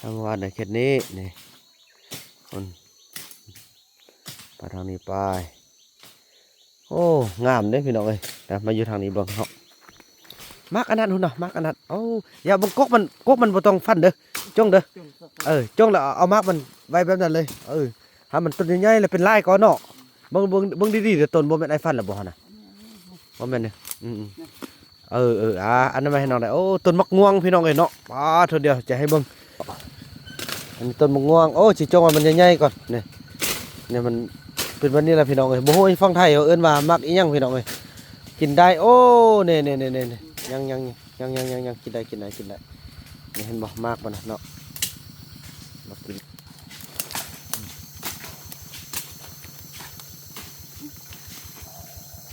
ທາງບ້ານໃນເຂດນີ້ນີ້ ພຸ້ນ ໄປທາງນີ້ໄປ. ໂອ້ ງາມເດ້ພີ່ນ້ອງເອີຍ. ນະ ມາຢູ່ທາງນີ້ເບິ່ງເນາະ. ໝາກອັນນັ້ນພຸ້ນນະ ໝາກອັນນັ້ນ. ໂອ້ ຢ່າເບິ່ງ ກົກມັນ ກົກມັນບໍ່ຕ້ອງຟັນເດີ ຈົ່ງເດີ. ເອີ ຈົ່ງແລ້ວເອົາໝາກມັນໄວ້ແບບນັ້ນເລີຍ. ເອີ ໃຫ້ມັນຕົ້ນໃຫຍ່ໆ ແລ້ວເປັນລາຍກ່ອນເນາະ. ເບິ່ງ ເບິ່ງ ເບິ່ງດີໆເດີ ຕົ້ນ ບໍ່ແມ່ນອ້າຍຟັນແລ້ວບໍ່ຫັ້ນນະ? ບໍ່ແມ່ນເດີ. ອືມໆ ເອີໆ ອາ ອັນນັ້ນມາໃຫ້ນ້ອງໄດ້. ໂອ້ ຕົ້ນໝາກມ່ວງພີ່ນ້ອງເອີຍເນາະ. ປາດ ໂທດຽວຈະໃຫ້ເບິ່ງ ອັນນີ້ຕົ້ນໝາກມ່ວງ. ໂອ້ ຊິຈົ່ງໃຫ້ມັນໃຫຍ່ໆກ່ອນ. ນີ້ ນີ້ມັນເປັນແບບນີ້ລະພີ່ນ້ອງເອີຍ. ບໍ່ຮູ້ຝັ່ງໄທເຂົາເອີ້ນວ່າໝາກອີ່ຫຍັງພີ່ນ້ອງເອີຍ. ກິນໄດ້. ໂອ້ ນີ້ໆໆໆ ຍັງໆ ຍັງໆ ຍັງໆ ກິນໄດ້ ກິນໄດ້ ກິນໄດ້. ນີ້ເຫັນບໍ່ ໝາກມັນນະເນາະ ມາກິນ.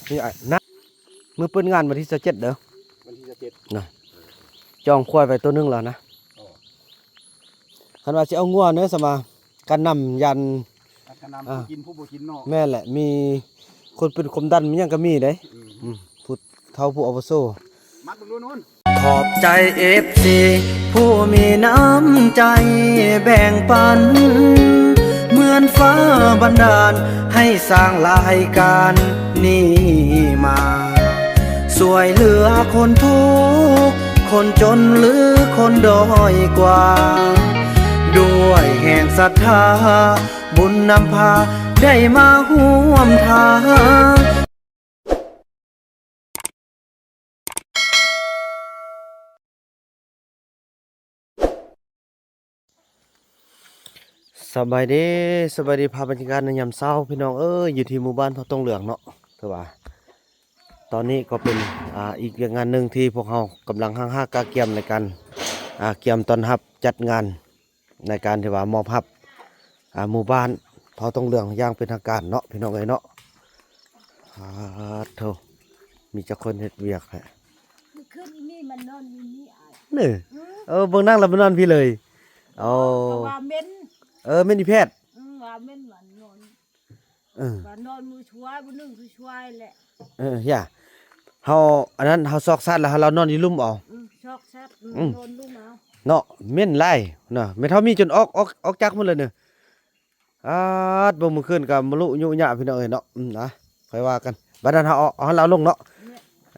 ນີ້ອ້າຍນະ ມື້ເປີດງານວັນທີຊາວເຈັດເດີ. ວັນທີຊາວເຈັດນະ. ຈອງຄວາຍໄວ້ໂຕໜຶ່ງແລ້ວນະ. ອໍ ຄັນວ່າຊິເອົາງົວເນີ ສະມາ ການນຳ ຢ້ານ ການນຳ ອາ ຜູ້ກິນຜູ້ບໍ່ກິນເນາະ. ແມ່ນແຫຼະ ມີຄົນເປັນຄວາມດັນ ມີຫຍັງກໍມີເດ້. ອືມ ອືມ ຜູ້ເຖົ້າຜູ້ອາວຸໂສ. ມັດເບິ່ງດູໂນ້ນ. ຂອບໃຈເອັຟຊີຜູ້ມີນ້ຳໃຈແບ່ງປັນ ເໝືອນຟ້າບັນດານໃຫ້ສ້າງລາຍການນີ້ມາ ຊ່ວຍເຫຼືອຄົນທຸກ ຄົນຈົນ ຫຼື ຄົນດ້ອຍກວ່າ ດ້ວຍແຮງສັດທາ ບຸນນຳພາໄດ້ມາຮ່ວມທາງ. ສະບາຍດີ ສະບາຍດີ ພາບບັນຍາກາດໃນຍາມເຊົ້າພີ່ນ້ອງເອີຍ ຢູ່ທີ່ໝູ່ບ້ານເຜົ່າຕົງເຫຼືອງເນາະ. ຖືວ່າຕອນນີ້ກໍເປັນ ອ່າ ອີກວຽກງານໜຶ່ງທີ່ພວກເຮົາກຳລັງຫ້າງຫາກະກຽມໃນການ ອ່າ ກຽມຕ້ອນຮັບຈັດງານ ໃນການທີ່ວ່າມອບຮັບ ອ່າ ໝູ່ບ້ານເຜົ່າຕົງເຫຼືອງຢ່າງເປັນທາງການເນາະ ພີ່ນ້ອງເອີຍເນາະ. ອາ ໂທ້ ມີຈັກຄົນເຮັດວຽກແທ້. ຄືນນີ້ມັນນອນຢູ່ນີ້ອ້າຍ. ເອີ ເອີ ເບິ່ງນັ່ງແລ້ວມັນນອນພີ້ເລີຍ. ໂອ້ ເອີ ເຂົາວ່າເໝັນ. ເອີ ເໝັນອີແພດ. ອືມ ວ່າເໝັນ ວ່ານອນ ເອີ ວ່ານອນມື້ຊວາຍ ບໍ່ໜຶ່ງຄືຊວາຍແຫຼະ. ເອີ ຢ່າ ເຮົາ ອັນນັ້ນ ເຮົາຊອກສັດແລ້ວ ເຮົາລາວນອນຢູ່ລຸ່ມເອົາ. ອືມ ຊອກສັດ ອືມ ອືມ ນອນລຸ່ມເອົາເນາະ. ເໝັນຫຼາຍນະ ແມ່ເຖົ້າມີຈົນອອກ ອອກ ອອກຈັກໝົດເລີຍເນີ. ອາດ ເບິ່ງມື້ຄືນກໍມະລຸຍຸຍະພີ່ນ້ອງເອີຍເນາະ. ອືມ ນະ ຄ່ອຍວ່າກັນ ບັດນັ້ນເຮົາເອົາ ເອົາລາວລົງເນາະ.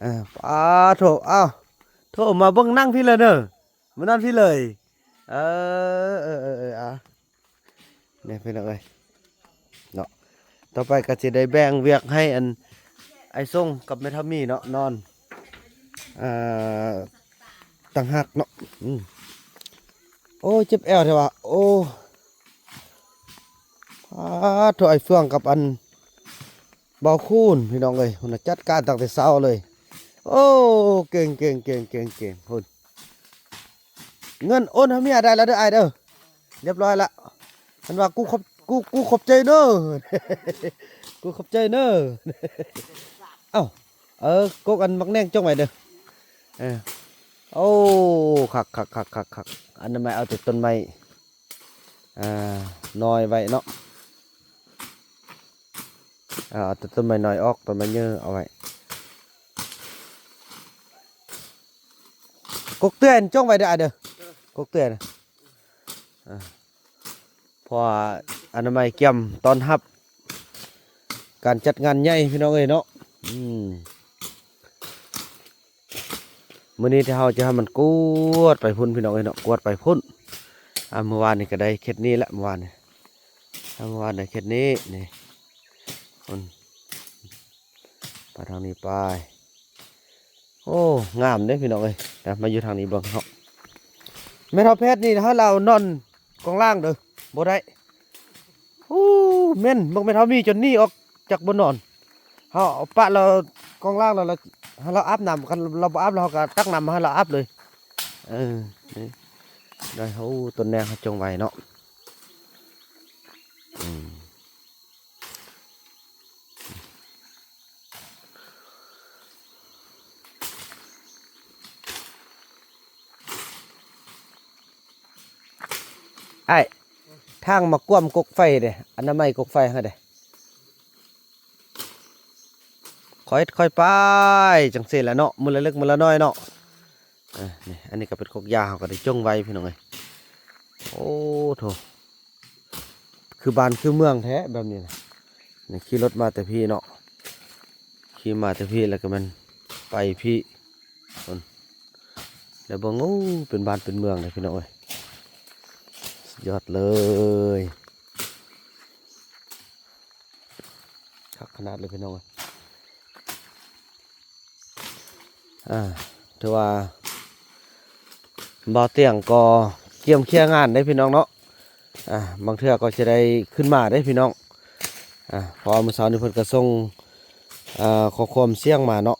ເອີ ປາໂທ້ ເອົ້າ ໂທ້ ມາເບິ່ງນັ່ງພີ້ເລີຍເນີ ມານອນພີ້ເລີຍ. ເອີ ເອີ ເອີ ເອີ ອາ ນີ້ພີ່ນ້ອງເອີຍເນາະ. ຕໍ່ໄປກໍຊິໄດ້ແບ່ງວຽກໃຫ້ອັນ ອ້າຍສົງກັບແມ່ເຖົ້າມີເນາະ ນອນ ເອີ ຕ່າງຫາກເນາະ. ອືມ ໂອ້ຍ ເຈັບແອວແທ້ວ່າ. ໂອ້ ປາໂທ້ ອ້າຍເຟືອງກັບອັນ ເບົາຄູນ ພີ່ນ້ອງເອີຍ ພຸ້ນນະ ຈັດການຕັ້ງແຕ່ເຊົ້າເລີຍ. ໂອ້ ເກັ່ງໆໆໆໆ ພຸ້ນ. ເງິນໂອນໃຫ້ເມຍໄດ້ແລ້ວເດີອ້າຍເດີ ຮຽບຮ້ອຍລະ. ເພິ່ນວ່າ ກູຂອບ ກູ ກູຂອບໃຈເນີ ກູຂອບໃຈເນີ. ເອົ້າ ເອີ ກົກອັນໝາກແໜງຈົ່ງໄວ້ເດີ. ເອີ ໂອ້ ຄັກໆໆໆ ອັນນັ້ນໄມ້ ເອົາແຕ່ຕົ້ນໄມ້ ອ່າ ນ້ອຍໄວ້ເນາະ. ເອົາແຕ່ຕົ້ນໄມ້ນ້ອຍອອກ ຕົ້ນໄມ້ເຍີເອົາໄວ້. ກົກເຕືອຍຈົ່ງໄວ້ເດີອ້າຍເດີ ກົກເຕືອຍນະ. ເພາະວ່າອະນາໄມກຽມຕ້ອນຮັບການຈັດງານໃຫຍ່ ພີ່ນ້ອງເອີຍເນາະ. ອືມ ມື້ນີ້ທີ່ເຮົາຈະໃຫ້ມັນກວດໄປພຸ້ນ ພີ່ນ້ອງເອີຍເນາະ ກວດໄປພຸ້ນ. ອ່າ ມື້ວານນີ້ກໍໄດ້ເຂດນີ້ແຫຼະ ມື້ວານນີ້ ອ່າ ມື້ວານໄດ້ເຂດນີ້ ນີ້ ພຸ້ນ ໄປທາງນີ້ໄປ. ໂອ້ ງາມເດ້ພີ່ນ້ອງເອີຍ ນະ ມາຢູ່ທາງນີ້ເບິ່ງເນາະ. ແມ່ເຖົ້າແພດນີ້ ໃຫ້ລາວນອນກອງລ່າງເດີ ບໍ່ໄດ້. ໂອ້ ເໝັນ ບັກແມ່ເຖົ້າມີຈົນໜີອອກຈາກບ່ອນນອນ. ເຮົາເອົາປະລາວກອງລ່າງແລ້ວ ລາວ ໃຫ້ລາວອາບນ້ຳ ຄັນລາວບໍ່ອາບ ເຮົາກໍຕັກນ້ຳມາໃຫ້ລາວອາບເລີຍ. ເອີ ນີ້ໄດ້. ໂອ້ ຕົ້ນແໜງເຮົາຈົ່ງໄວ້ເນາະ. ອືມ ອ້າຍ ທາງມາກວມກົກໄຟເດ້ ອະນາໄມກົກໄຟເຮົາເດ້. ຄ່ອຍເຮັດຄ່ອຍໄປ ຈັ່ງຊີ້ແຫຼະເນາະ ມື້ລະເລັກມື້ລະນ້ອຍເນາະ. ເອີ ນີ້ ອັນນີ້ກໍເປັນກົກຢາ ເຮົາກໍໄດ້ຈົ່ງໄວ້ ພີ່ນ້ອງເອີຍ. ໂອ້ໂຖ ຄືບ້ານຄືເມືອງແທ້ແບບນີ້ນະ. ນີ້ຂີ່ລົດມາແຕ່ພີ້ເນາະ ຂີ່ມາແຕ່ພີ້ ແລ້ວກໍແມ່ນໄປພີ້ພຸ້ນ. ແລ້ວເບິ່ງ ໂອ້ ເປັນບ້ານເປັນເມືອງເລີຍພີ່ນ້ອງເອີຍ ສຸດຍອດເລີຍ. ຄັກຂະໜາດເລີຍພີ່ນ້ອງເອີຍ. ອ່າ ຖືວ່າບ່າວຕຽງກໍກຽມເຄຍງານເດ້ພີ່ນ້ອງເນາະ. ອ່າ ບາງເທື່ອກໍຈະໄດ້ຂຶ້ນມາເດ້ພີ່ນ້ອງ. ອ່າ ເພາະວ່າມື້ເຊົ້ານີ້ເພິ່ນກໍສົ່ງ ອ່າ ຂໍ້ຄວາມສຽງມາເນາະ.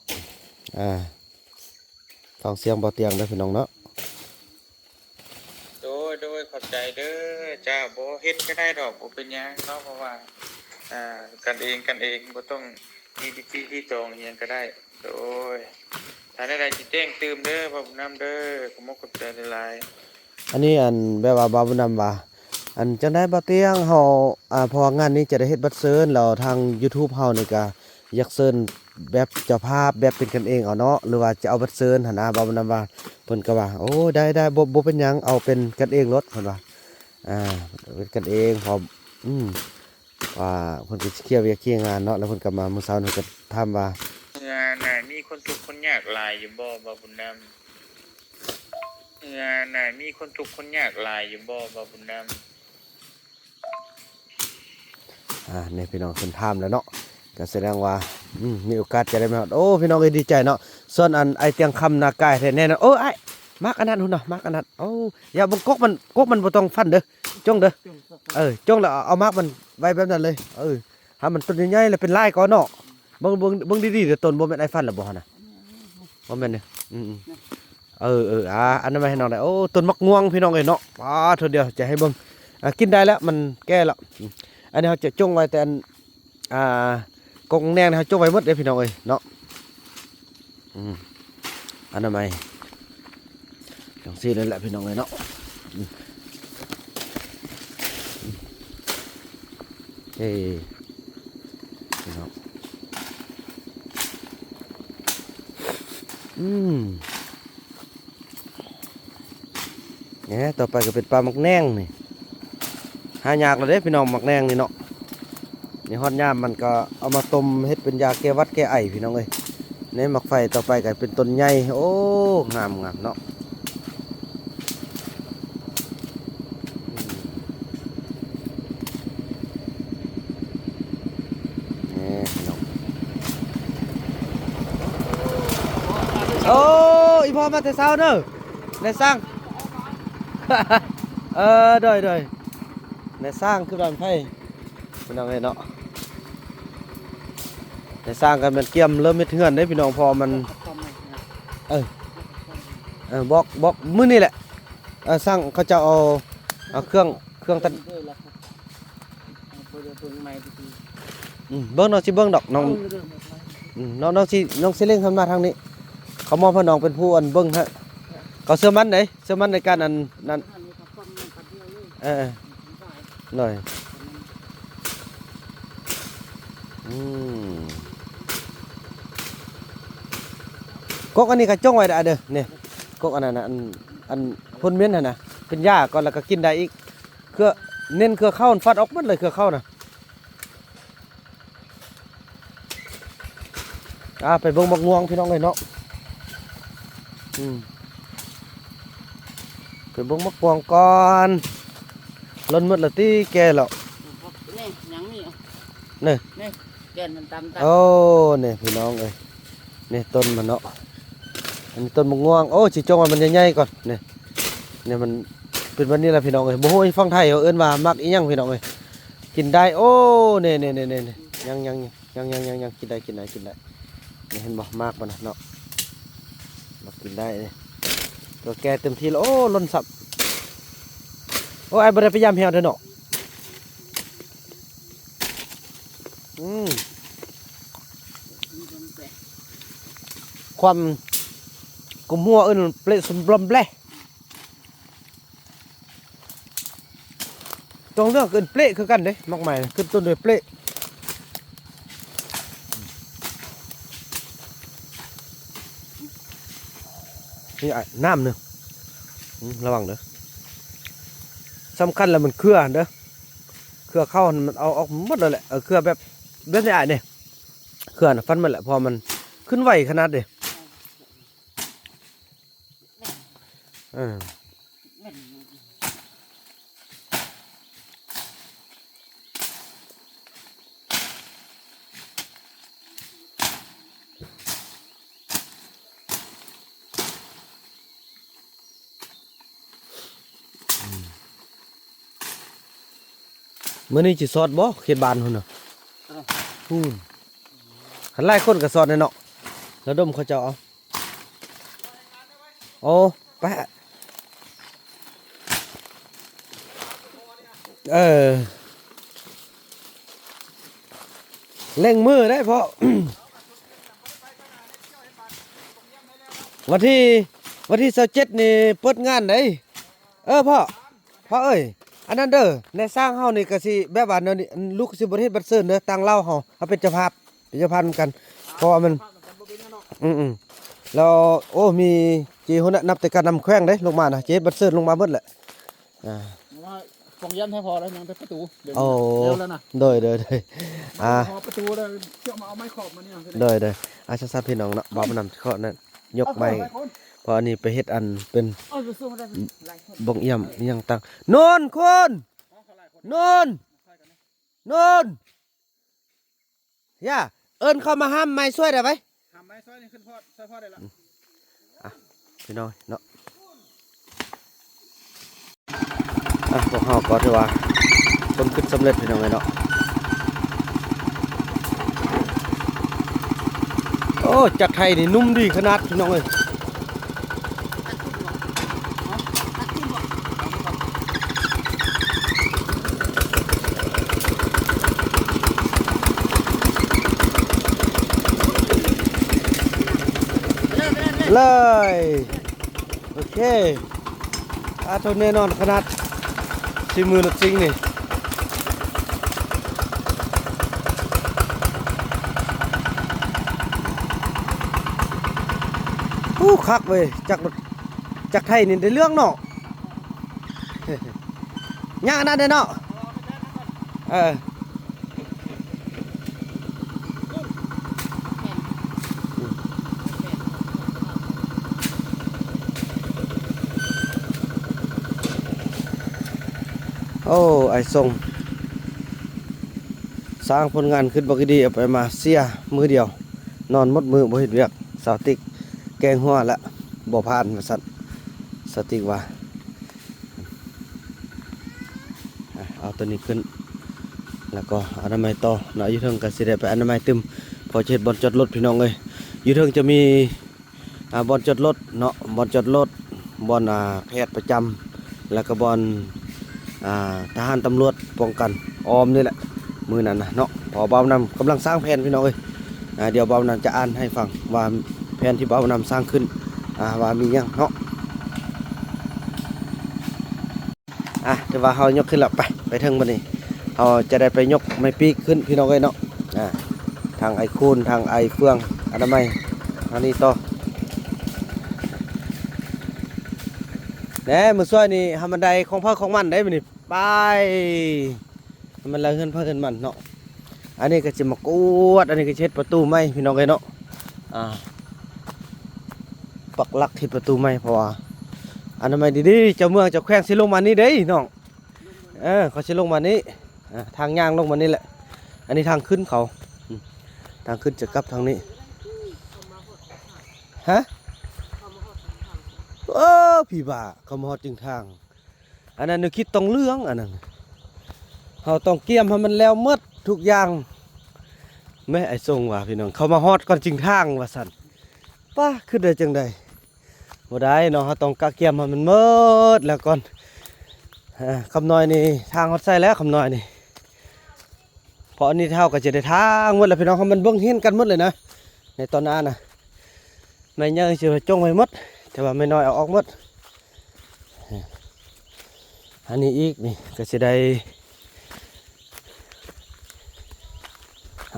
ອ່າ ຟັງສຽງບ່າວຕຽງເດີພີ່ນ້ອງເນາະ. ໂດຍ ໂດຍ ຂອບໃຈເດີ. ເຈົ້າ ບໍ່ເຮັດກໍໄດ້ດອກ ບໍ່ເປັນຫຍັງເນາະ ເພາະວ່າ ອ່າ ກັນເອງ ກັນເອງ ບໍ່ຕ້ອງມີພິທີທີ່ຕອງອີ່ຫຍັງກໍໄດ້. ໂດຍ ຖ້າແນວໃດຊິແຈ້ງຕື່ມເດີ ເວົ້ານຳເດີ. ຂອບມຸກຂອບໃຈຫຼາຍໆ. ອັນນີ້ ອັນ ແບບວ່າບ່າວບຸນນຳວ່າ ອັນ ຈັ່ງໃດບ່າວຕຽງ ເຮົາ ອ່າ ເພາະວ່າງານນີ້ຈະໄດ້ເຮັດບັດເຊີນ ແລ້ວທາງ YouTube ເຮົານີ້ກະ ຢາກເຊີນແບບເຈົ້າພາບ ແບບເປັນກັນເອງເອົາເນາະ ຫຼືວ່າຈະເອົາບັດເຊີນຫັ້ນນະ. ບ່າວບຸນນຳວ່າ ເພິ່ນກໍວ່າ ໂອ້ ໄດ້ໆ ບໍ່ ບໍ່ເປັນຫຍັງ ເອົາເປັນກັນເອງໂລດ ເພິ່ນວ່າ. ອ່າ ເປັນກັນເອງ ເພາະ ອືມ ວ່າເພິ່ນກໍຊິເຄຍວຽກເຄຍງານເນາະ. ແລ້ວເພິ່ນກໍມາມື້ເຊົ້ານີ້ ເພິ່ນກໍຖາມວ່າ ເມືອງນະມີຄົນທຸກຄົນຍາກຫຼາຍຢູ່ບໍ່ ບ່າວບຸນນຳ? ເມືອງນະມີຄົນທຸກຄົນຍາກຫຼາຍຢູ່ບໍ່ ບ່າວບຸນນຳ? ອ່າ ນີ້ພີ່ນ້ອງເພິ່ນຖາມແລ້ວເນາະ ກໍສະແດງວ່າ ອືມ ມີໂອກາດຈະໄດ້ມາຮອດ. ໂອ້ ພີ່ນ້ອງເອີຍ ດີໃຈເນາະ. ສ່ວນອັນອ້າຍຕຽງຄຳນາກາຍແທ້ແນ່ນອນ. ໂອ້ ອ້າຍ ໝາກອັນນັ້ນພຸ້ນນະ ໝາກອັນນັ້ນ. ໂອ້ ຢ່າເບິ່ງ ກົກມັນ ກົກມັນບໍ່ຕ້ອງຟັນເດີ ຈົ່ງເດີ. ເອີ ຈົ່ງແລ້ວເອົາໝາກມັນໄວ້ແບບນັ້ນເລີຍ. ເອີ ໃຫ້ມັນຕົ້ນໃຫຍ່ໆ ແລ້ວເປັນລາຍກ່ອນເນາະ. ເບິ່ງ ເບິ່ງ ເບິ່ງດີໆເດີ ຕົ້ນບໍ່ແມ່ນອ້າຍຟັນແລ້ວບໍ່ຫັ້ນນະ? ບໍ່ແມ່ນເດີ. ອືມໆ ເອີໆ ອ່າ ອັນນັ້ນມາໃຫ້ນ້ອງໄດ້. ໂອ້ ຕົ້ນໝາກມ່ວງພີ່ນ້ອງເອີຍເນາະ. ປາດ ເທື່ອດຽວຈະໃຫ້ເບິ່ງ. ອ່າ ກິນໄດ້ແລ້ວ ມັນແກ່ແລ້ວ. ອືມ ອັນນີ້ເຮົາຈະຈົ່ງໄວ້ແຕ່ອັນ ອ່າ ກົກແນງນີ້ເຮົາຈົ່ງໄວ້ໝົດເດ້ພີ່ນ້ອງເອີຍເນາະ. ອືມ ອະນາໄມ ຈັ່ງຊີ້ເລີຍແຫຼະພີ່ນ້ອງເອີຍເນາະ. ອືມ ເອີ ພີ່ນ້ອງ ອືມ ແໜ່ ຕໍ່ໄປກໍເປັນປ່າໝາກແໜງນີ້ ຫາຍາກແລ້ວເດ້ພີ່ນ້ອງ ໝາກແໜງນີ້ເນາະ. ນີ້ຮອດຍາມມັນກໍເອົາມາຕົ້ມເຮັດເປັນຢາແກ້ຫວັດແກ້ໄອພີ່ນ້ອງເອີຍ. ໃນໝາກໄຟຕໍ່ໄປກໍເປັນຕົ້ນໃຫຍ່. ໂອ້ ງາມໆເນາະ. ນີ້ພີ່ນ້ອງ ໂອ້ ອີພໍ່ມາແຕ່ເຊົ້າເດີ ນາຍຊ່າງ. ເອີ ໂດຍໆ ນາຍຊ່າງຄືບ້ານໃຜ ພີ່ນ້ອງເອີຍເນາະ. ນາຍຊ່າງກໍແມ່ນກຽມເລີ່ມເຮັດເຮືອນເດ້ພີ່ນ້ອງ ເພາະວ່າມັນ ເອີ ເອີ ບອກ ບອກມື້ນີ້ແຫຼະ. ເອີ ຊ່າງເຂົາເຈົ້າເອົາ ເອົາເຄື່ອງ ເຄື່ອງຕັດ ອືມ ເບິ່ງ ນ້ອງຊິເບິ່ງດອກ ນ້ອງ ເອີ ເອີ ອືມ ນ້ອງ ນ້ອງຊິ ນ້ອງຊິເລັ່ງເພິ່ນມາທາງນີ້. ເຂົາມອບໃຫ້ນ້ອງເປັນຜູ້ອັນເບິ່ງໃຫ້ ເຂົາເຊື່ອໝັ້ນເດ້ ເຊື່ອໝັ້ນໃນການອັນນັ້ນ. ເອີ ໂດຍ ອືມ ກົກອັນນີ້ກໍຈົ່ງໄວ້ເດີ ນີ້ ກົກອັນນັ້ນນະ ອັນ ອັນພົ່ນເໝັນຫັ້ນນະ ເປັນຢາກ່ອນ ແລ້ວກໍກິນໄດ້ອີກ. ເຄືອ ເນັ້ນເຄືອເຂົ້າ ມັນຟັດອອກໝົດເລີຍ ເຄືອເຂົ້ານະ. ອ່າ ໄປເບິ່ງໝາກມ່ວງພີ່ນ້ອງເອີຍເນາະ. ອືມ ໄປເບິ່ງໝາກມ່ວງກ່ອນ. ຫຼົ່ນໝົດແລ້ວຕິ ແກ່ແລ້ວ. ນີ້ ຍັງມີຢູ່ ນີ້ ນີ້ ແກ່ນມັນຕຳ ໂອ້ ນີ້ພີ່ນ້ອງເອີຍ ນີ້ຕົ້ນມັນເນາະ. ອັນນີ້ຕົ້ນໝາກມ່ວງ. ໂອ້ ຊິຈົ່ງໃຫ້ມັນໃຫຍ່ໆກ່ອນ. ນີ້ ນີ້ມັນເປັນແບບນີ້ລະພີ່ນ້ອງເອີຍ. ບໍ່ຮູ້ຝັ່ງໄທເຂົາເອີ້ນວ່າໝາກອີ່ຫຍັງພີ່ນ້ອງເອີຍ. ກິນໄດ້. ໂອ້ ນີ້ໆໆ ຍັງໆ ຍັງໆ ຍັງໆ ກິນໄດ້ ກິນໄດ້ ກິນໄດ້. ນີ້ເຫັນບໍ່ ໝາກມັນນະເນາະ ໝາກກິນໄດ້. ໂຕແກ່ເຕັມທີ່ແລ້ວ. ໂອ້ ຫຼົ່ນຊ້ຳ. ໂອ້ ອ້າຍບໍ່ໄດ້ໄປຢາມແຮວເດີເນາະ. ອືມ ຄວາມກຸມຫົວເອີ້ນເປລະສຸມບລັມແບລະ. ຕ້ອງເລືອກເອີ້ນເປລະຄືກັນເດ້ ໝາກໄມ້ນະ ຂຶ້ນຕົ້ນດ້ວຍເປລະ. ນີ້ ອ້າຍ ນ້ຳໜຶ່ງ. ອືມ ລະວັງເດີ. ສຳຄັນແລ້ວມັນເຄືອຫັ້ນເດີ ເຄືອເຂົ້າຫັ້ນມັນເອົາອອກໝົດແລ້ວແຫຼະ. ເອີ ເຄືອແບບ ແບບນີ້ອ້າຍນີ້ ເຄືອນະຟັນໝົດແຫຼະ ເພາະວ່າມັນຂຶ້ນໄວຂະໜາດເດ້. ເອີ ມື້ນີ້ຊິສອດບໍ່ ເຂດບ້ານພຸ້ນນະ? ເອີ ພຸ້ນ ຄັນຫຼາຍຄົນກໍສອດແດ່ເນາະ ລະດົມເຂົາເຈົ້າເອົາ. ໂອ້ ໄປ ເອີ ເລັ່ງມືໄດ້ເພາະ ວັນທີ ວັນທີຊາວເຈັດນີ້ເປີດງານໄດ໋. ເອີ ພໍ່ ພໍ່ເອີຍ ອັນນັ້ນເດີ ໃນຊ້າງເຮົານີ້ກໍຊິແບບວ່າແນວນີ້ ລູກຊິບໍ່ໄດ້ເຮັດບັນເຊີນເດີ ຕ່າງລາວເຮົາ ເຮົາເປັນເຈົ້າພາບ ເປັນເຈົ້າພາບນຳກັນ ເພາະວ່າມັນ ອືມໆ ແລ້ວ ໂອ້ ມີ ເຈ ຫົວໜ້າ ນັບແຕ່ການນຳແຂວງເດ້ ລົງມານະ ເຈ ບັດເຊີນລົງມາໝົດແຫຼະ. ອ່າ ໂຮງຮຽນໃຫ້ພໍແລ້ວ ຍັງແຕ່ປະຕູ ດຽວ ໂອ້ ນີ້ແລ້ວນະ ໂດຍໆໆ ອ່າ ພໍປະຕູແລ້ວ ເຈົ້າມາເອົາໄມ້ຂອບມານີ້ ໂດຍໆ. ອ່າ ຊັ້ນໆ ພີ່ນ້ອງເນາະ ບ່າວນຳຂໍນັ້ນ ຍົກໄມ້ ເອົາ ເພາະອັນນີ້ໄປເຮັດອັນເປັນ ເອົາ ບໍ່ງຢ້ຽມອີ່ຫຍັງຕ່າງ ໂນນ ຄຸນ ໂນນ ໂນນ ຢ່າ ເອີ້ນເຂົາມາຫ້າມໄມ້ຊ່ວຍໄດ້ໄວ ຫ້າມໄມ້ຊ່ວຍນີ້ຂຶ້ນພອດ ຊ່ວຍພອດໄດ້ລະ. ອ່ະ ພີ່ນ້ອງເນາະ ອ່ະ ພວກເຮົາກໍຖືວ່າຄົນຂຶ້ນສຳເລັດ ພີ່ນ້ອງເອີຍເນາະ. ໂອ້ ຈັກໄຖນີ້ນຸ້ມດີຂະໜາດ ພີ່ນ້ອງເອີຍ. ເລີຍ ໂອເຄ ອາ ໂຕແນ່ນອນຂະໜາດ ສີມືລົດຊິງນີ້. ໂອ້ ຄັກເວີຍ ຈັກລົດ ຈັກໄຖນີ້ໄດ້ເລື່ອງເນາະ ຍາກອັນນັ້ນເດ້ເນາະ ເອີ. ໂອ້ ອ້າຍຊົງ ສ້າງຜົນງານຂຶ້ນບັກດີໆ ເອົາໄປມາເສຍມື້ດຽວ ນອນໝົດມື້ບໍ່ເຮັດວຽກ. ສາວຕິກແກງຫົວລະ ບໍ່ຜ່ານວ່າຊັ້ນ ສາວຕິກວ່າ. ອ່ະ ເອົາໂຕນີ້ຂຶ້ນ ແລ້ວກໍອະນາໄມຕໍ່ເນາະ. ຢູ່ເທິງກໍຊິໄດ້ໄປອະນາໄມຕື່ມ ເພາະຈະເຮັດບ່ອນຈອດລົດ ພີ່ນ້ອງເອີຍ. ຢູ່ເທິງຈະມີ ອ່າ ບ່ອນຈອດລົດເນາະ ບ່ອນຈອດລົດ ບ່ອນ ອ່າ ແພດປະຈຳ ແລ້ວກໍບ່ອນ ອ່າ ທະຫານຕຳຫຼວດປ້ອງກັນອ້ອມນີ້ແຫຼະ ມື້ນັ້ນນະເນາະ. ເພາະວ່າບ່າວນຳກຳລັງສ້າງແຜນ ພີ່ນ້ອງເອີຍ. ອ່າ ດຽວບ່າວນຳຈະອ່ານໃຫ້ຟັງວ່າແຜນທີ່ບ່າວນຳສ້າງຂຶ້ນ ອ່າ ວ່າມີຫຍັງເນາະ. ອ່ະ ຖືວ່າເຮົາຍົກຂຶ້ນແລ້ວ ໄປ ໄປເທິງບັດນີ້ ເຮົາຈະໄດ້ໄປຍົກໄມ້ປີກຂຶ້ນ ພີ່ນ້ອງເອີຍເນາະ. ອ່າ ທາງອ້າຍຄູນ ທາງອ້າຍເຟືອງ ອະນາໄມ ທາງນີ້ຕໍ່. ແນ່ ມື້ຊ່ວຍນີ້ຫາມັນໄດ້ຂອງໃຜຂອງມັນໄດ໋ມື້ນີ້ ໄປ ໃຫ້ມັນລະເຮືອນໃຜເຮືອນມັນເນາະ. ອັນນີ້ກໍຊິມາກວດ ອັນນີ້ກໍຊິເຮັດປະຕູໃໝ່ ພີ່ນ້ອງເອີຍເນາະ. ອ່າ ປັກຫຼັກເຮັດປະຕູໃໝ່ ເພາະວ່າອະນາໄມດີໆ ເຈົ້າເມືອງເຈົ້າແຂວງຊິລົງມານີ້ເດ້ນ້ອງ. ເອີ ເຂົາຊິລົງມານີ້ ອ່າ ທາງຍ່າງລົງມານີ້ແຫຼະ. ອັນນີ້ທາງຂຶ້ນເຂົາ ອືມ ທາງຂຶ້ນຈະກັບທາງນີ້. ຮະ? ເອີ ຜີບ້າ ເຂົາມາຮອດຈຶ່ງທາງ. ອັນນັ້ນແນວຄິດຕ້ອງເລື່ອງ ອັນນັ້ນ ເຮົາຕ້ອງກຽມໃຫ້ມັນແລ້ວໝົດທຸກຢ່າງ. ແມ້ ອ້າຍຊົງວ່າ ພີ່ນ້ອງ ເຂົາມາຮອດກ່ອນຈຶ່ງທາງວ່າຊັ້ນ. ປາ ຄິດໄດ້ຈັ່ງໃດ? ບໍ່ໄດ້ເນາະ ເຮົາຕ້ອງກະກຽມໃຫ້ມັນໝົດແລ້ວກ່ອນ. ອ່າ ຄຳນ້ອຍນີ້ທາງຮອດໃສແລ້ວ ຄຳນ້ອຍນີ້. ເພາະອັນນີ້ເຮົາກໍຈະໄດ້ທາງໝົດແລ້ວ ພີ່ນ້ອງ ເຮົາມັນເບິ່ງເຫັນກັນໝົດເລີຍນະ ໃນຕອນໜ້ານະ. ໄມ້ໃຫຍ່ຊິຈົງໄວ້ໝົດ ແຕ່ວ່າໄມ້ນ້ອຍເອົາອອກໝົດ. ອັນນີ້ອີກນີ້ກໍຊິໄດ້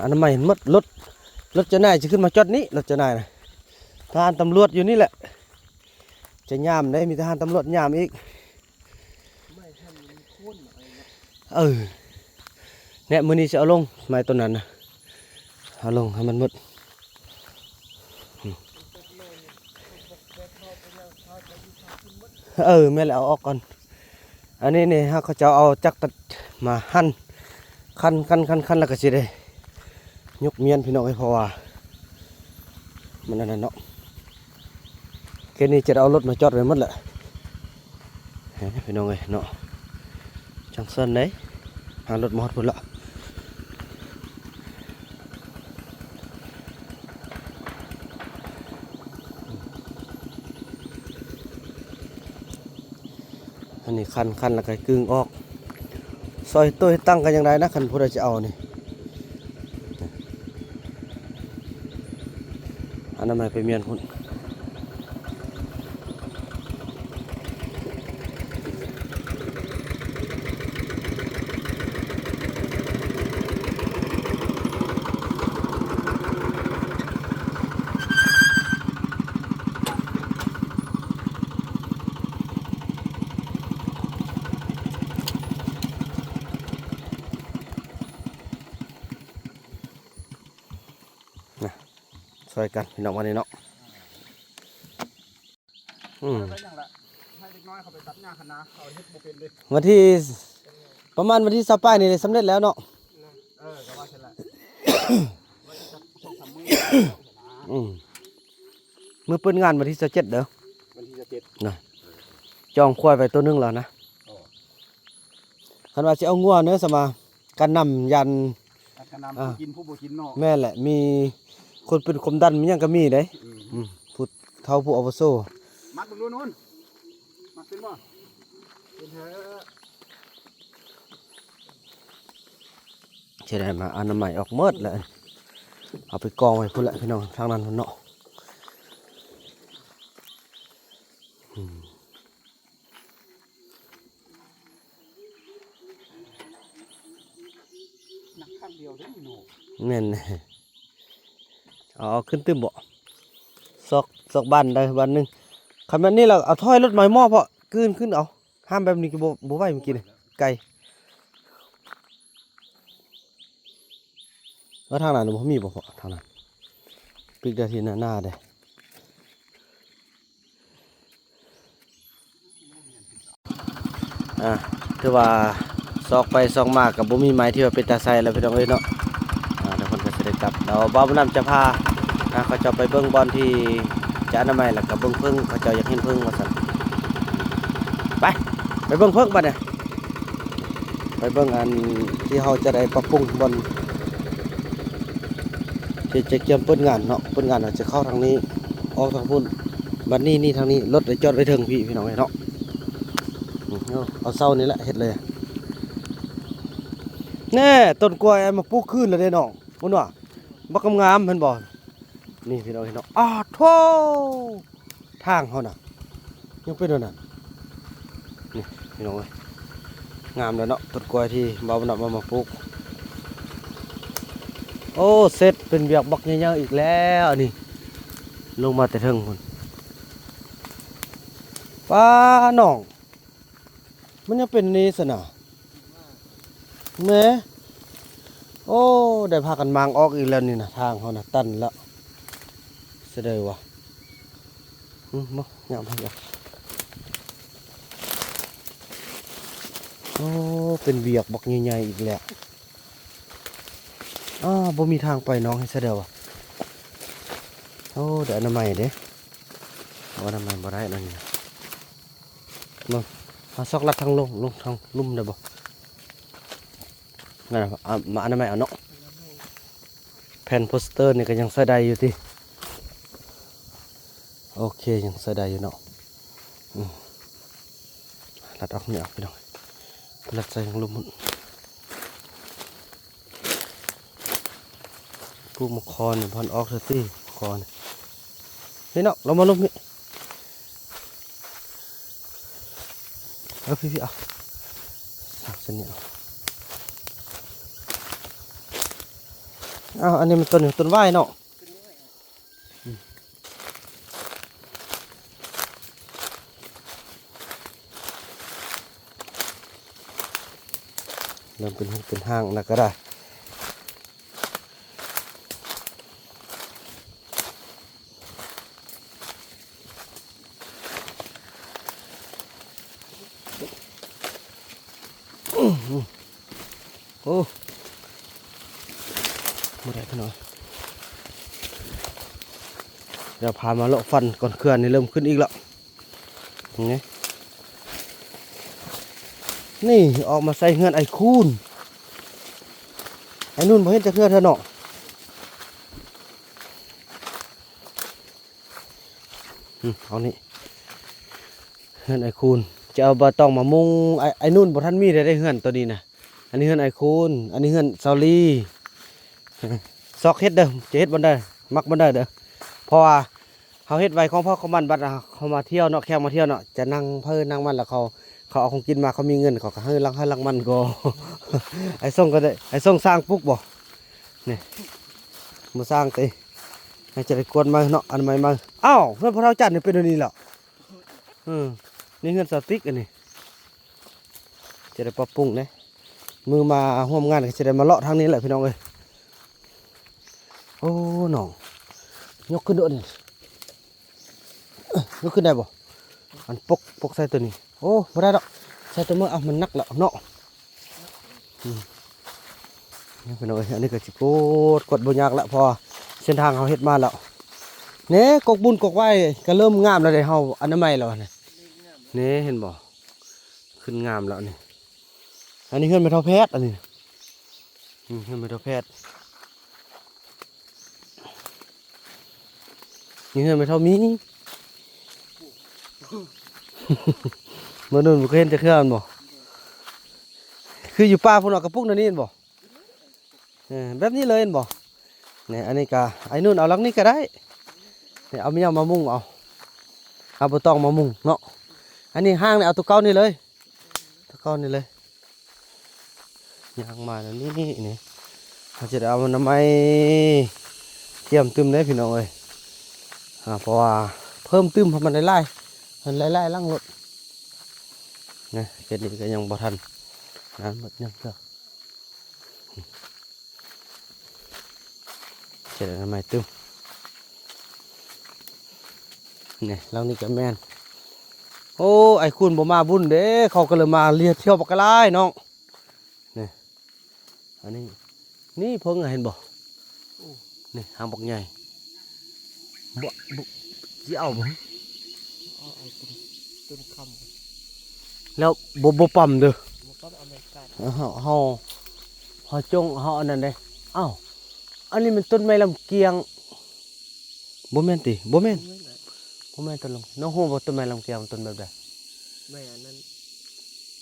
ອະນາໄມໝົດ. ລົດ ລົດເຈົ້ານາຍຊິຂຶ້ນມາຈອດນີ້ ລົດເຈົ້ານາຍນະ. ທະຫານຕຳຫຼວດຢູ່ນີ້ແຫຼະ ຈະຍາມໄດ້ ມີທະຫານຕຳຫຼວດຍາມອີກ. ເອີ ແນະ ມື້ນີ້ຊິເອົາລົງ ໄມ້ຕົ້ນນັ້ນນະ ເອົາລົງໃຫ້ມັນໝົດ. ເອີ ແມ່ນແຫຼະ ເອົາອອກກ່ອນ. ອັນນີ້ນີ້ ເຮົາ ເຂົາເຈົ້າເອົາຈັກຕັດມາຫັ່ນ ຄັນໆໆໆ ແລ້ວກໍຊິໄດ້ຍົກມ້ຽນ ພີ່ນ້ອງເອີຍ ເພາະວ່າມັນອັນນັ້ນເນາະ. ເຂດນີ້ຈະໄດ້ເອົາລົດມາຈອດໄວ້ໝົດແຫຼະ ເອີ ພີ່ນ້ອງເອີຍເນາະ. ຈັ່ງຊັ້ນເດ້ ຫາລົດມາຮອດພຸ້ນລະ. ອັນນີ້ຄັນ ຄັນແລ້ວກໍກຶງອອກ ຊອຍໂຕເຮັດຕັ່ງກໍຍັງໄດ້ນະ ຄັນຜູ້ໃດຈະເອົານີ້. ອັນນັ້ນໄປມ້ຽນພຸ້ນ. ນະ ຊ່ອຍກັນພີ່ນ້ອງ ວັນນີ້ເນາະ. ອືມ ໄປຫຍັງລະ ໃຫ້ເດັກນ້ອຍເຂົາໄປຕັດຫຍ້າຫັ້ນນະ ເຂົາເຮັດບໍ່ເປັນເດ້ ວັນທີ ປະມານວັນທີຊາວປາຍນີ້ໄດ້ສຳເລັດແລ້ວເນາະ. ເອີ ກໍວ່າຊັ້ນລະ ອືມ ມື້ເປີດງານວັນທີຊາວເຈັດເດີ ວັນທີຊາວເຈັດນະ. ຈອງຄວາຍໄປໂຕໜຶ່ງແລ້ວນະ. ອໍ ຄັນວ່າຊິເອົາງົວເນີ ສະມາ ກັນນຳ ຢ້ານ ກັນນຳ ອ່າ ຜູ້ກິນຜູ້ບໍ່ກິນເນາະ. ແມ່ນແຫຼະ ມີຄົນເປັນຄວາມດັນ ມີຫຍັງກໍມີເດ້. ອືມ ອືມ ຜູ້ເຖົ້າຜູ້ອາວຸໂສ ມັດເບິ່ງດູນູ້ນ ມັດເປັນບໍ່? ເປັນເຖາະ. ຊິໄດ້ມາອະນາໄມອອກໝົດແລ້ວ ເອົາໄປກອງໄວ້ພຸ້ນແຫຼະພີ່ນ້ອງ ທາງນັ້ນພຸ້ນເນາະ. ອືມ ໜັກຄັ້ງດຽວເດ້ເນາະ. ແມ່ນ ເອົາ ເອົາຂຶ້ນຕື່ມບໍ່? ຊອກ ຊອກບານໃດບານໜຶ່ງ. ຄັນແບບນີ້ລະເອົາຖອຍລົດມາໃຫ້ໝໍ້ ເພາະກືນຂຶ້ນເອົາ. ຫ້າມແບບນີ້ກໍບໍ່ ບໍ່ໄຫວມື້ກີ້ນີ້ ໄກ. ວ່າທາງນັ້ນບໍ່ມີບໍ່ພໍ ທາງນັ້ນ ປີກໄດ້ທີ່ໜ້າໆເດ້. ອ່າ ຖືວ່າຊອກໄປຊອກມາກໍບໍ່ມີໄມ້ທີ່ວ່າເປັນຕາໃຊ້ແລ້ວ ພີ່ນ້ອງເອີຍເນາະ. ອ່າ ແລ້ວເພິ່ນກໍຊິໄດ້ກັບ ແລ້ວບ່າວບຸນນຳຈະພາ ອ່າ ເຂົາເຈົ້າໄປເບິ່ງບ່ອນທີ່ຈະອະນາໄມ ແລ້ວກໍເບິ່ງເຜິ້ງ ເຂົາເຈົ້າຢາກເຫັນເຜິ້ງວ່າຊັ້ນ. ໄປ ໄປເບິ່ງເຜິ້ງບາດນີ້ ໄປເບິ່ງອັນທີ່ເຮົາຈະໄດ້ປັບປຸງບ່ອນ ທີ່ຈະກຽມເປີດງານເນາະ. ເປີດງານເຮົາຈະເຂົ້າທາງນີ້ ອອກທາງພຸ້ນ. ບັດນີ້ນີ້ທາງນີ້ ລົດໄດ້ຈອດໄວ້ເທິງພີ້ ພີ່ນ້ອງເອີຍເນາະ. ອືມ ເອົາເສົານີ້ແຫຼະເຮັດເລີຍ. ແນ່ ຕົ້ນກ້ວຍເອົາມາປູກຄືນແລ້ວເດ້ນ້ອງ ເຫັນບໍ່? ບັກງາມໆ ເຫັນບໍ່? ນີ້ພີ່ນ້ອງເຫັນເນາະ. ອ້າໂທ້! ທາງເຮົານະ ຍັງເປັນແນວນັ້ນ. ນີ້ພີ່ນ້ອງເອີຍ ງາມແລ້ວເນາະ ຕົ້ນກ້ວຍທີ່ບ່າວບຸນນຳເອົາມາປູກ. ໂອ້ ເສັດເປັນວຽກບັກໃຫຍ່ໆອີກແລ້ວ ອັນນີ້ ລົງມາແຕ່ເທິງພຸ້ນ. ປ້ານ້ອງ ມັນຍັງເປັນນີ້ຊັ້ນນະ ແໝ. ໂອ້ ໄດ້ພາກັນມ້າງອອກອີກແລ້ວນີ້ນະ ທາງເຮົານະ ຕັນລະ ສະເດີວ່າ. ອືມ ບໍ່ ຍາມໃຫ້ ໂອ້ ເປັນວຽກບັກໃຫຍ່ໆອີກແລ້ວ. ອ້າ ບໍ່ມີທາງໄປໜອງໃຫ້ສະເດີວ່າ. ໂອ້ ໄດ້ອະນາໄມເດ້ ບໍ່ອະນາໄມບໍ່ໄດ້ແລ້ວນີ້ນະ. ມາ ເຮົາຊອກລັດທາງລົງ ລົງທາງລຸ່ມໄດ້ບໍ່? ນັ້ນນະ ອາ ມາອະນາໄມເອົາເນາະ. ແຜ່ນໂປສເຕີນີ້ກໍຍັງໃຊ້ໄດ້ຢູ່ຕິ? ໂອເຄ ຍັງໃຊ້ໄດ້ຢູ່ເນາະ. ອືມ ລັດອອກນີ້ອອກ ພີ່ນ້ອງ ລັດໃສ່ທາງລຸ່ມພຸ້ນ. ປູກໝາກຄໍ່ນີ້ບໍ່ທັນອອກເທື່ອຕິ ໝາກຄໍ່ນີ້. ນີ້ເນາະ ລອງມາລຸ່ມນີ້ ເອີ ພີ່ໆ ເອົາ ສາກເສັ້ນນີ້ເອົາ. ອ້າວ ອັນນີ້ມັນຕົ້ນຫຍັງ? ຕົ້ນຫວ້າຍເນາະ. ອືມ. ເລີ່ມເປັນຮູບເປັນຮ່າງແລ້ວກໍໄດ້. ໂອ້ ບໍ່ໄດ້ພີ່ນ້ອງ. ດຽວພາມາເລາະຟັນກ່ອນ ເຂື່ອນນີ້ເລີ່ມຂຶ້ນອີກແລ້ວ. ນີ້ ນີ້ອອກມາໃສ່ເຮືອນອ້າຍຄູນ. ອ້າຍນຸ່ນບໍ່ເຫັນຈັກເທື່ອເທື່ອເນາະ. ອືມ ເອົານີ້ ເຮືອນອ້າຍຄູນ ຈະເອົາບ່າວຕອງມາມຸງ. ອ້າຍ ອ້າຍນຸ່ນບໍ່ທັນມີເດ້ ເຮືອນໂຕນີ້ນະ. ອັນນີ້ເຮືອນອ້າຍຄູນ ອັນນີ້ເຮືອນສາວລີ. ຊອກເຮັດເດີ ຈະເຮັດບ່ອນໃດ ມັກບ່ອນໃດເດີ ເພາະວ່າເຮົາເຮັດໄວ້ຂອງໃຜຂອງມັນ. ບັດເຮົາມາທ່ຽວເນາະ ແຂກມາທ່ຽວເນາະ ຈະນັ່ງໃຜນັ່ງມັນ ແລ້ວເຂົາ ເຂົາເອົາຂອງກິນມາ ເຂົາມີເງິນ ເຂົາກໍໃຫ້ຫຼັງໃຜຫຼັງມັນກໍ. ອ້າຍສົງກໍໄດ້ ອ້າຍສົງສ້າງປຸກບໍ່? ນີ້ ບໍ່ສ້າງຕິ ໃຫ້ຈະໄດ້ກວດໃໝ່ເນາະ ອັນໃໝ່ໃໝ່. ອ້າວ ເຮືອນພໍ່ເຖົ້າຈັນນີ້ເປັນແນວນີ້ແລ້ວ. ເອີ ນີ້ເຮືອນສາວຕິກ ອັນນີ້ຈະໄດ້ປັບປຸງເດ້. ມື້ມາຮ່ວມງານກໍຈະໄດ້ມາເລາະທາງນີ້ແຫຼະພີ່ນ້ອງເອີຍ. ໂອ້ ນ້ອງ ຍົກຂຶ້ນໂດດນີ້ ຍົກຂຶ້ນໄດ້ບໍ່? ອັນປົກ ປົກໃສ່ໂຕນີ້. ໂອ້ ບໍ່ໄດ້ດອກ ໃສ່ໂຕມື້ ເອົາ ມັນໜັກແລ້ວເນາະ. ອືມ ນີ້ພີ່ນ້ອງເອີຍ ອັນນີ້ກໍຊິກວດ ກວດບໍ່ຍາກແລ້ວ ເພາະວ່າເສັ້ນທາງເຮົາເຮັດມາແລ້ວ. ນີ້ ກົກບຸນກົກໄຫວ້ກໍເລີ່ມງາມແລ້ວເດ້ ເຮົາອະນາໄມແລ້ວນີ້. ນີ້ເຫັນບໍ່? ຂຶ້ນງາມແລ້ວນີ້. ອັນນີ້ເຮືອນແມ່ເຖົ້າແພດ ອັນນີ້. ອືມ ເຮືອນແມ່ເຖົ້າແພດ. ນີ້ເຮືອນແມ່ເຖົ້າມີ. ມາໂດນບໍ່ເຄີຍເຫັນຈັກເທື່ອແມ່ນບໍ່? ຄືຢູ່ປ່າພຸ້ນເນາະ ກະປຸກແນວນີ້ແມ່ນບໍ່? ເອີ ແບບນີ້ເລີຍແມ່ນບໍ່? ນີ້ ອັນນີ້ກະ ໄອ້ນຸ່ນເອົາຫຼັງນີ້ກະໄດ້. ນີ້ ເອົາມາຫຍັງມາມຸງເອົາ ເອົາບ່າວຕອງມາມຸງເນາະ. ອັນນີ້ຮ່າງນີ້ເອົາໂຕເກົ່ານີ້ເລີຍ ໂຕເກົ່ານີ້ເລີຍ. ຍ່າງມາແນວນີ້ນີ້ ເຮົາຈະໄດ້ເອົາອະນາໄມກຽມຕື່ມເດ້ພີ່ນ້ອງເອີຍ. ອາ ເພາະວ່າເພີ່ມຕື່ມໃຫ້ມັນຫຼາຍໆ ໃຫ້ຫຼາຍໆຫຼັງໂລດ. ນະ ເຂດນີ້ກໍຍັງບໍ່ທັນນັ້ນໝົດຍັງເທື່ອ. ຈະໄດ້ໃໝ່ຕື່ມ. ນີ້ ຫຼັງນີ້ກໍແມ່ນ. ໂອ້ ອ້າຍຄູນບໍ່ມາບຸນເດ້ ເຂົາກໍເລີຍມາລຽກທ່ຽວບັກຫຼາຍນ້ອງ. ນີ້ ອັນນີ້ ນີ້ເພິ່ງ ເຫັນບໍ່? ໂອ້ ນີ້ຫາງບັກໃຫຍ່. ບໍ່ ບໍ່ ຊິເອົາບໍ່? ເອົາ ເອົາຕົ້ນ ຕົ້ນຄຳ ແລ້ວບໍ່ ບໍ່ປ້ຳເດີ. ບໍ່ປ້ຳ ເອົາໄມ້ກາດ. ເອີ ເຮົາ ເຮົາ ເຮົາຈົ່ງ ເຮົາອັນນັ້ນເດ້. ອ້າວ ອັນນີ້ມັນຕົ້ນໄມ້ລຳກຽງ ບໍ່ແມ່ນຕິ? ບໍ່ແມ່ນ ບໍ່ແມ່ນ ບໍ່ແມ່ນຕົ້ນລຳ ນ້ອງຮູ້ບໍ່ ຕົ້ນໄມ້ລຳກຽງມັນຕົ້ນແບບໃດ? ໄມ້ອັນນັ້ນ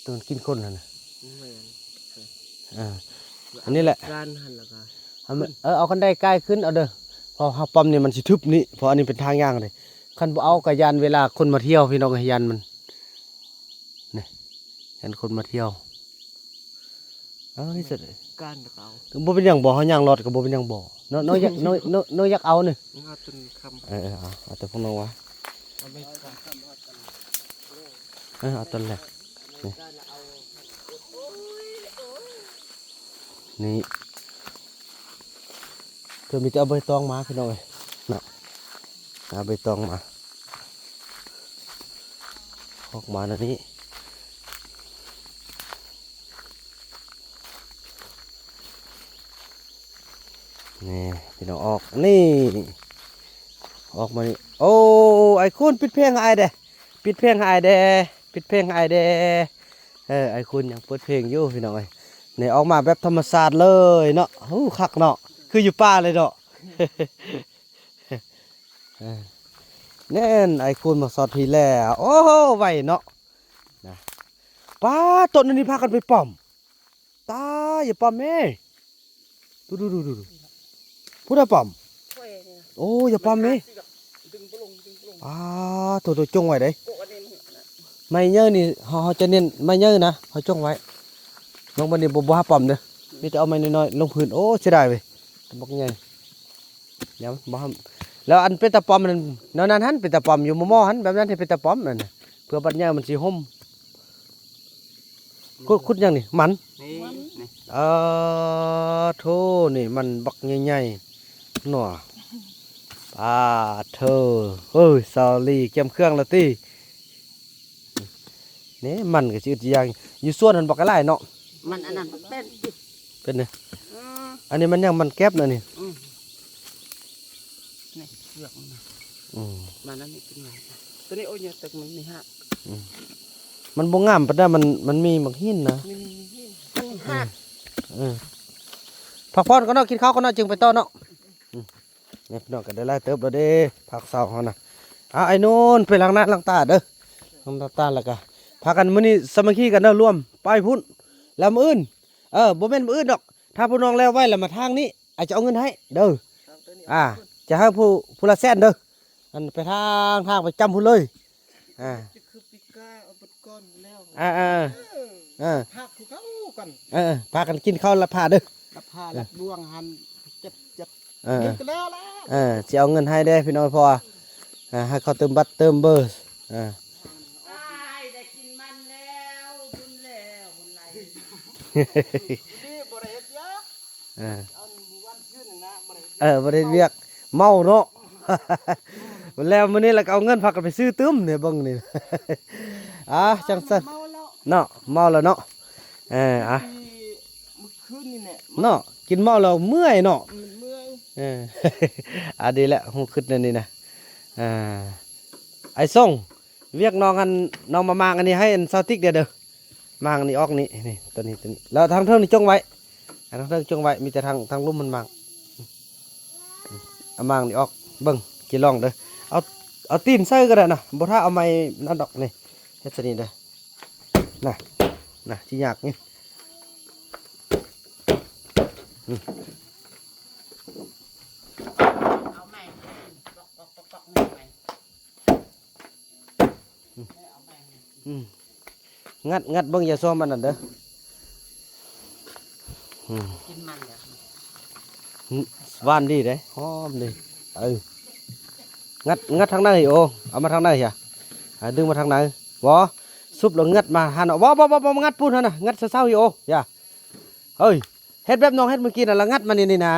ຕົ້ນກິນຄົນຫັ້ນນະ. ແມ່ນ ເອີ ອັນນີ້ແຫຼະ ການຫັ້ນລະກະ ເອົາ ເອີ ເອົາຄັນໄດກາຍຂຶ້ນເອົາເດີ ເພາະເຮົາປ້ຳນີ້ມັນຊິທຶບນີ້ ເພາະອັນນີ້ເປັນທາງຍ່າງເດ້. ຄັນບໍ່ເອົາກໍຢ້ານເວລາຄົນມາທ່ຽວ ພີ່ນ້ອງເອີຍ ຢ້ານມັນ ນີ້ ຢ້ານຄົນມາທ່ຽວ. ເອີຍ ການກໍເອົາ ບໍ່ເປັນຫຍັງບໍ່ ເຮົາຍ່າງລອດກໍບໍ່ເປັນຫຍັງບໍ່. ນ້ອງ ນ້ອງຢາກ ນ້ອງ ນ້ອງ ນ້ອງຢາກເອົານີ້ ເອົາຕົ້ນຄຳ. ເອີ ເອີ ເອົາ ເອົາແຕ່ພວກນ້ອງວ່າ ເອົາໄມ້ກາດ ເອີ ເອົາຕົ້ນແລກ ນີ້ ນີ້ ເພິ່ນມີແຕ່ເອົາໃບຕອງມາ ພີ່ນ້ອງເອີຍ ເນາະ ເອົາໃບຕອງມາ ອອກມາແນວນີ້. ນີ້ພີ່ນ້ອງ ອອກ ນີ້ ອອກມານີ້. ໂອ້ ອ້າຍຄູນ ປິດເພງໃຫ້ອ້າຍແດ່ ປິດເພງໃຫ້ອ້າຍແດ່ ປິດເພງໃຫ້ອ້າຍແດ່. ເອີ ອ້າຍຄູນຍັງເປີດເພງຢູ່ ພີ່ນ້ອງເອີຍ. ນີ້ ອອກມາແບບທຳມະຊາດເລີຍເນາະ. ໂອ້ ຄັກເນາະ ຄືຢູ່ປ່າເລີຍເນາະ. ເອີ ແໜ່ນ ອ້າຍຄູນມາຊອດພີ້ແລ້ວ. ໂອ້ໂຫ ໄວເນາະ ນະ. ປ້າ ຕົ້ນອັນນີ້ພາກັນໄປປ້ອມ. ຕາ ຢ່າປ້ອມແມ່ ດູໆໆໆ ຜູ້ໃດປ້ອມ? ຂ້ອຍນີ້ນະ. ໂອ້ ຢ່າປ້ອມແມ່ ດຶງບໍ່ລົງ ດຶງບໍ່ລົງ. ປ້າ ໂຕໆ ຈົ່ງໄວ້ເດ້ ໂກະອັນນີ້ມັນ ໄມ້ໃຫຍ່ນີ້ ເຮົາ ເຮົາຈະເນັ້ນໄມ້ໃຫຍ່ນະ ເຮົາຈົ່ງໄວ້. ນ້ອງບັດນີ້ບໍ່ ບໍ່ຫາປ້ອມເດີ ມີແຕ່ເອົາໄມ້ນ້ອຍໆລົງພື້ນ. ໂອ້ ເສຍດາຍເວີຍ ບັກໃຫຍ່. ຍັງບໍ່ຫາ ແລ້ວອັນເປັນຕາປ້ອມນັ້ນ ແນວນັ້ນຫັ້ນເປັນຕາປ້ອມຢູ່ ໝໍໆຫັ້ນ ແບບນັ້ນທີ່ເປັນຕາປ້ອມນັ້ນນະ ເພື່ອບັດຍາມມັນຊິຫົ່ມ. ຂຸດ ຂຸດຫຍັງນີ້? ມັນ ນີ້ ມັນ ອາໂທ ນີ້ມັນບັກໃຫຍ່ໆເນາະ. ປາໂທ ເຮີ້ຍ ສາວລີກຽມເຄື່ອງແລ້ວຕິ? ນີ້ມັນກໍຊິອຶດຊິຢາກ. ຢູ່ສວນຫັ້ນບັກຫຼາຍເນາະ. ມັນອັນນັ້ນເປັນຕິ ເປັນເດ້. ເອີ ອັນນີ້ມັນຫຍັງ? ມັນແກັບນະນີ້. ອືມ ນີ້ເປືອກມັນນະ. ອືມ ມັນອັນນີ້ເປັນຫຍັງ? ຕົວນີ້ ໂອ້ຍ ຕົວນີ້ມັນມີຮາກ. ອືມ ມັນບໍ່ງາມປານໃດ. ມັນ ມັນມີໝາກຫີນນະ. ນີ້ ນີ້ ນີ້ ມັນມີຮາກ. ເອີ ເອີ ພັກຜ່ອນກ່ອນເນາະ ກິນເຂົ້າກ່ອນເນາະ ຈຶ່ງໄປຕໍ່ເນາະ. ອືມ ນີ້ພີ່ນ້ອງກໍໄດ້ຫຼາຍເຕີບແລ້ວເດ້ ຜັກເຊົາເຮົານະ. ອ່າ ອ້າຍໂນນ ໄປລ້າງໜ້າລ້າງຕາເດີ ລ້າງໜ້າລ້າງຕາ ແລ້ວກໍພາກັນ ມື້ນີ້ສາມັກຄີກັນເດີ ລວມໄປພຸ້ນ. ແລ້ວມື້ອື່ນ ເອີ ບໍ່ແມ່ນມື້ອື່ນດອກ ຖ້າຜູ້ນ້ອງແລ້ວໄວແລ້ວມາທາງນີ້ ອ້າຍຈະເອົາເງິນໃຫ້ເດີ. ອ່າ ຈະໃຫ້ຜູ້ ຜູ້ລະແສນເດີ. ອັນໄປທາງ ທາງໄປຈ້ຳພຸ້ນເລີຍ. ອ່າ ຈະຄືປີກາຍເອົາເບິດກ້ອນແລ້ວ. ອ່າ ອ່າ ເອີ ອ່າ ພາກຄືເກົ່າກັນ. ເອີ ເອີ ພາກັນກິນເຂົ້າລັບຜ້າເດີ ລັບຜ້າ ເອີ ລັບບ່ວງຫັ້ນ ຈັດ ຈັດ ເອີ ນີ້ກໍແລ້ວລະ. ເອີ ຊິເອົາເງິນໃຫ້ເດ້ພີ່ນ້ອງ ເພາະວ່າ ອ່າ ໃຫ້ເຂົາເຕີມບັດເຕີມເບີ. ອ່າ ອ້າຍ ໄດ້ກິນມັນແລ້ວ ບຸນແລ້ວ ບຸນຫຼາຍ. ນີ້ບໍ່ໄດ້ເຮັດຫຍັງ. ເອີ ອັນວັນຄືນນີ້ນະ ບໍ່ໄດ້ເຮັດຫຍັງ. ເອີ ບໍ່ໄດ້ເຮັດວຽກ ເມົາເນາະ. ແລ້ວມື້ນີ້ລະກໍເອົາເງິນພາກັນໄປຊື້ຕື່ມນີ້ ເບິ່ງນີ້. ອ່າ ຈັ່ງຊັ້ນ ເມົາແລ້ວເນາະ ເມົາແລ້ວເນາະ. ເອີ ອ່າ ມື້ຄືນນີ້ແຫຼະເນາະ ກິນເມົາແລ້ວເມື່ອຍເນາະ. ອືມ ເມື່ອຍ. ເອີ ອ່າ ດີແລ້ວ ຮູ້ຄິດແນວນີ້ນະ. ອ່າ ອ້າຍສົງ ວຽກນ້ອງຫັ້ນ ນ້ອງມາມ້າງອັນນີ້ໃຫ້ອັນສາວຕິກແດ່ເດີ. ມ້າງນີ້ອອກນີ້ ນີ້ ຕົວນີ້ ຕົວນີ້ ແລ້ວທາງເທິງນີ້ຈົ່ງໄວ້ ທາງເທິງຈົ່ງໄວ້ ມີແຕ່ທາງ ທາງລຸ່ມມັນມ້າງ. ເອົາມ້າງນີ້ອອກ ເບິ່ງ ຊິລອງເດີ. ເອົາ ເອົາຕີນໃສ່ກໍໄດ້ນະ ບໍ່ຖ້າເອົາໄມ້ນັ້ນດອກ. ນີ້ ເຮັດຊະນີ້ເດີ ນະ ນະ ຊິຍາກນີ້. ອືມ ເອົາໄມ້ ປອກໆໆໆ ນີ້ໄປ. ອືມ ອືມ ງັດ ງັດເບິ່ງ ຢ່າຊອມອັນນັ້ນເດີ. ອືມ ກິນມັນແລ້ວ ອືມ ຫວານດີເດ້ ຫອມດີ. ເອີ ງັດ ງັດທາງໃນ ໂອ ເອົາມາທາງໃນ ອາ ດຶງມາທາງໃນ. ບໍ່ ສຸບແລ້ວງັດມາຫັ້ນ. ບໍ່ ບໍ່ ບໍ່ ບໍ່ ງັດປູນຫັ້ນນະ ງັດເຊົາໆ ໂອ ຢ່າ. ເອີຍ ເຮັດແບບນ້ອງເຮັດມື້ກີ້ນະ ລະງັດມານີ້ ນີ້ນະ.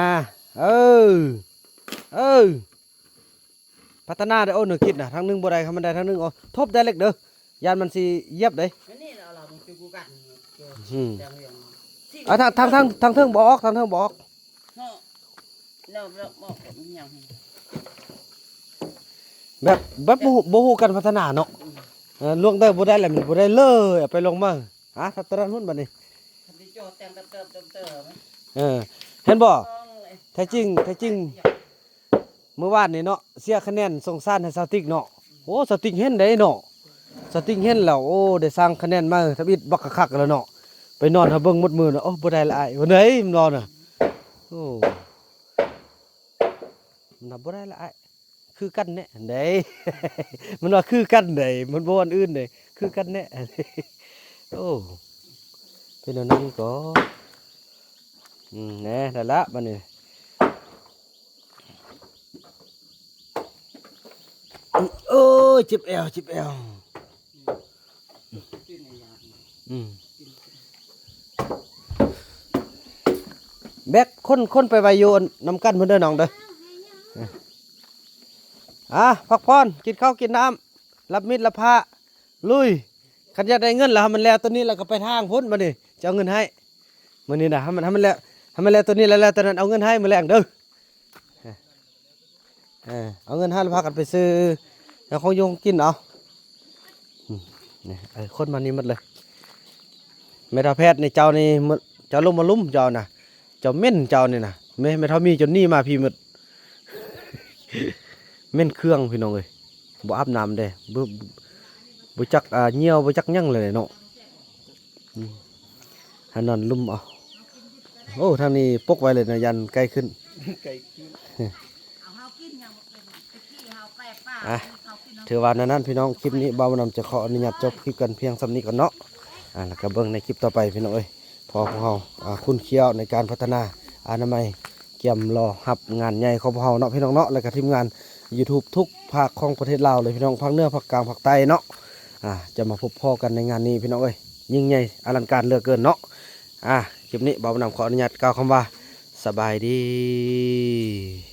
ເອີ ເອີ ພັດທະນາໄດ້ ໂອ້ ແນວຄິດນະ ທາງໜຶ່ງບໍ່ໄດ້ ຄັນມັນໄດ້ທາງໜຶ່ງ ໂອ້ ທົບໄດ້ເລັກເດີ ຢ້ານມັນຊິຢຽບເດ້. ອັນນີ້ລະ ລະມັນຄືກັນ ອືມ ອາ ທາງ ທາງ ທາງ ທາງເທິງບໍ່ອອກ ທາງເທິງບໍ່ອອກເນາະ ເນາະ ເນາະ ເນາະ ຫຍັງ ແບບ ແບບບໍ່ ບໍ່ຮູ້ການພັດທະນາເນາະ. ອືມ ເອີ ລ່ວງໄດ້ບໍ່ໄດ້ແຫຼະ ມັນບໍ່ໄດ້ເລີຍ ເອົາໄປລົງມາ. ອ່າ ທັບຕະລັນພຸ້ນບັດນີ້ ຄັນຊິຈໍແຕ່ງເຕີບໆ ເຕີບໆ ເອີ ເຫັນບໍ່ ແທ້ຈິງ ແທ້ຈິງ ມື້ວານນີ້ເນາະ ເສຍຄະແນນສົງສານໃຫ້ສາວຕິກເນາະ. ໂອ້ ສາວຕິກເຫັນໄດ໋ເນາະ ສາວຕິກເຫັນແລ້ວ ໂອ້ ໄດ້ສ້າງຄະແນນໃໝ່ທຳອິດບັກຄັກໆ ແລ້ວເນາະ. ໄປນອນຫາເບິ່ງໝົດມື້ນະ ໂອ້ ບໍ່ໄດ້ລະອ້າຍ ວ່າໄດ໋ ມັນນອນນະ. ໂອ້ ມັນນະ ບໍ່ໄດ້ລະອ້າຍ ຄືກັນແນະເດ້ ມັນວ່າຄືກັນເດ້ ມັນບໍ່ອັນອື່ນເດ້ ຄືກັນແນະ. ໂອ້ ເປັນແນວນັ້ນກໍ ອືມ ແນ່ ໄດ້ລະບັດນີ້. ໂອ້ຍ ເຈັບແອວ ເຈັບແອວ. ອືມ ແບກຄົນ ຄົນໄປໄວ້ຢູ່ນຳກັນພຸ້ນເດີນ້ອງເດີ. ອ່າ ພັກຜ່ອນ ກິນເຂົ້າກິນນ້ຳ ລັບມີດລັບພ້າ ລຸຍ. ຄັນຢາກໄດ້ເງິນລະ ໃຫ້ມັນແລ້ວໂຕນີ້ລະກໍໄປທາງພຸ້ນ. ບັດນີ້ຈະເອົາເງິນໃຫ້ ມື້ນີ້ນະ ໃຫ້ມັນ ໃຫ້ມັນແລ້ວ ໃຫ້ມັນແລ້ວໂຕນີ້ລະ ແລ້ວໂຕນັ້ນເອົາເງິນໃຫ້ມື້ແລງເດີ. ເອີ ເອົາເງິນໃຫ້ລະພາກັນໄປຊື້ແນວຂອງຢູ່ຂອງກິນເອົາ. ອືມ ນີ້ ເອີ ຄົນມານີ້ໝົດເລີຍ. ແມ່ເຖົ້າແພດນີ້ ເຈົ້ານີ້ ເຈົ້າລົງມາລຸມເຈົ້ານະ ເຈົ້າເໝັນເຈົ້ານີ້ນະ. ແມ່ ແມ່ເຖົ້າມີຈົນໜີມາພີ້ໝົດ ເໝັນເຄື່ອງພີ່ນ້ອງເອີຍ. ບໍ່ອາບນ້ຳເດ້ ບໍ່ ບໍ່ຈັກ ອ່າ ຍ່ຽວ ບໍ່ຈັກຫຍັງເລີຍເນາະ. ອືມ ໃຫ້ນອນລຸ່ມເອົາ. ໂອ້ ທາງນີ້ປົກໄວ້ເລີຍນະ ຢ້ານໄກ່ຂຶ້ນ ໄກ່ຂຶ້ນ. ອ່ະ ຖືວ່າແນວນັ້ນພີ່ນ້ອງ ຄລິບນີ້ບ່າວບຸນນຳຈະຂໍອະນຸຍາດຈົບຄລິບກັນພຽງສ່ຳນີ້ກ່ອນເນາະ. ອ່າ ແລ້ວກໍເບິ່ງໃນຄລິບຕໍ່ໄປພີ່ນ້ອງເອີຍ ເພາະພວກເຮົາ ອ່າ ຂຸ້ນຂ້ຽວໃນການພັດທະນາອະນາໄມ ກຽມລໍຮັບງານໃຫຍ່ຂອງພວກເຮົາເນາະພີ່ນ້ອງເນາະ ແລ້ວກໍທີມງານຢູທູບທຸກພາກຂອງປະເທດລາວເລີຍພີ່ນ້ອງ ພາກເໜືອ ພາກກາງ ພາກໃຕ້ເນາະ. ອ່າ ຈະມາພົບພໍ້ກັນໃນງານນີ້ພີ່ນ້ອງເອີຍ ຍິ່ງໃຫຍ່ອະລັງການເຫຼືອເກີນເນາະ. ອ່າ ຄລິບນີ້ບ່າວບຸນນຳຂໍອະນຸຍາດກ່າວຄຳວ່າ ສະບາຍດີ.